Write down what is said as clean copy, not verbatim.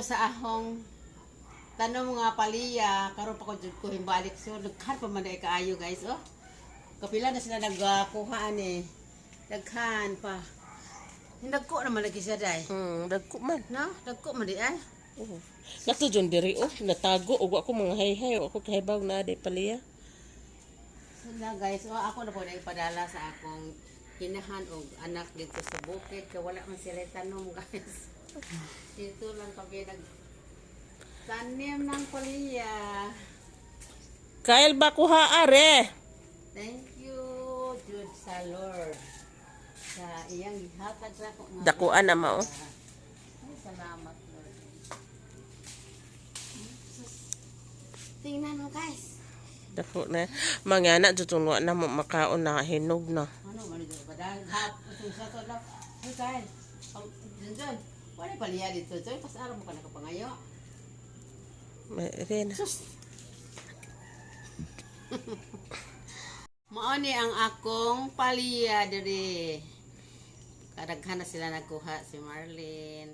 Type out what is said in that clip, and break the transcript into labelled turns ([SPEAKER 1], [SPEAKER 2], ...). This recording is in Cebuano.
[SPEAKER 1] sa ahong tanom nga paliya, karon pa ko jud ko himbalik, so daghan pa man diay kaayo, guys, oh. Kapila na sila nagkuha ani. Daghan pa. Hindagko naman lagi siya day.
[SPEAKER 2] Dagko man.
[SPEAKER 1] No, dagko man di ay.
[SPEAKER 2] Oh. Nato dyan diri oh, natago og ako mga hayhay, ako kahibaw na di paliya.
[SPEAKER 1] So na guys, oh, ako na po na ipadala sa akong hinahan og anak dito sa bukid kay wala man sila tanom, guys. Dito lang kami nag tanim ng paliya.
[SPEAKER 2] Kael ba kuha are?
[SPEAKER 1] Thank you, Jude, sa Lord. Sa iyang gihatag sa ako nga.
[SPEAKER 2] Dakuan na mao.
[SPEAKER 1] Ay, salamat, Lord. Sus. Tingnan mo, guys.
[SPEAKER 2] Dako na. Mga na jud wa na mo makaon na hinog na.
[SPEAKER 1] Ano man ito? Padal, hap, itong sa to lang. Uy, Kyle. Ang, dun, dun. Wala paliya dito. Dun, pas araw mo ka nakapangayo.
[SPEAKER 2] May rin.
[SPEAKER 1] Sus! Mao ni ang akong paliya diri. Kadaghan na sila nagkuha si Marlene.